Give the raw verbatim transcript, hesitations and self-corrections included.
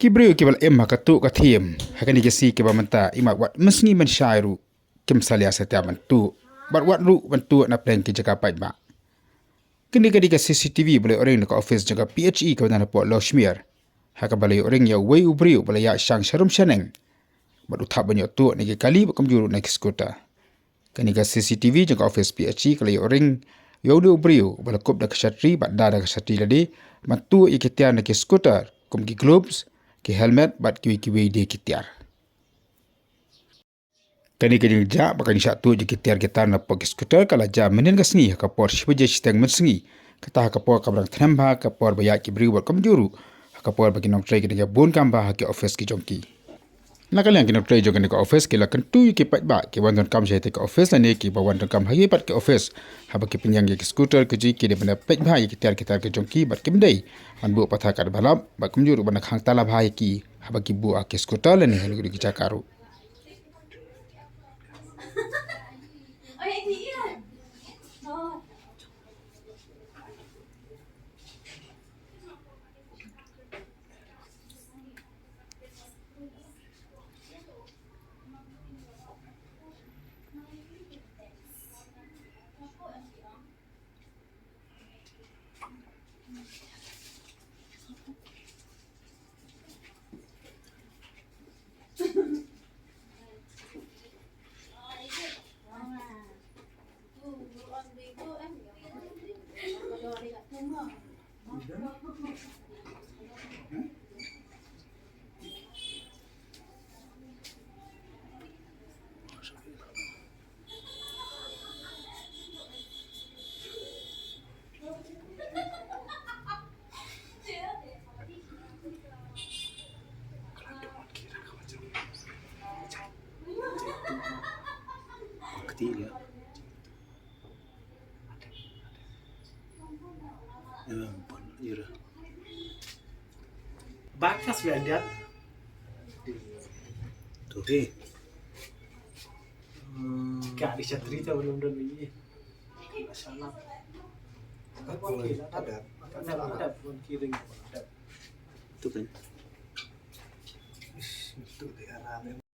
Ki briew kiba la im ha ka tuh ka thiem ha kine ki sngi kiba mynta, imat wat mynsngi mynshai ruh kim salia satia ban tuh, bad wat ruh ban tuh na pdeng ki jaka paidbah. Kane ka dei ka C C T V ba la ïoh ring na ka office jong ka P H E kaba don hapoh Lawsmere, ha kaba la ïoh ring ïa uwei u briew ba la ïaid shang sharum shaneng bad u thap ban ïoh tuh na ki kali bad kumjuh ruh na ki scooter. Kane ka C C T V jong ka office P H E ka la ïoh ring ïa une u briew ba la kup da ka shatri bad da da ka shatri lade ban tuh ïa ki tiar na ki scooter, kum ki gloves, ki helmet bad kiwei kiwei de ki tiar. Kane ka jingjia ba ka jingshah tuh jong ki tiar ki tar napoh ki scooter ka la jia mynhynnin ka sngi ha ka por shi baje shiteng mynsngi, kata ha ka por kaba dang thngan bha, ka por ba ïaid ki briew bad kumjuh ruh ha ka por ba ki nongtrei ki dang ïabun kam bha ha ki office ki jong ki. Na ka liang ki nongtrei jong kane ka office ki la kyntu ïa ki paidbah kiba wan donkam sha ïa ka office lane kiba wan donkam ha ki pat ki office, haba ki pynïeng ïa ki scooter ki jong ki, dei ban da peit bha ïa ki tiar ki tar ki jong ki bad kim dei ban buh pathar katba lap bad kumjuh ruh ban da khang tala bha ïa ki haba ki buh ha ki scooter lane ha kino kino ki jaka ruh. Bakas we andiat. Tuh, eh. Hmm. Ka di chatri ta belum dah ni. Masalah. Apa? Ada. Ada, ada, pun kiring. Ada. Tuh kan. Ish, itu di arah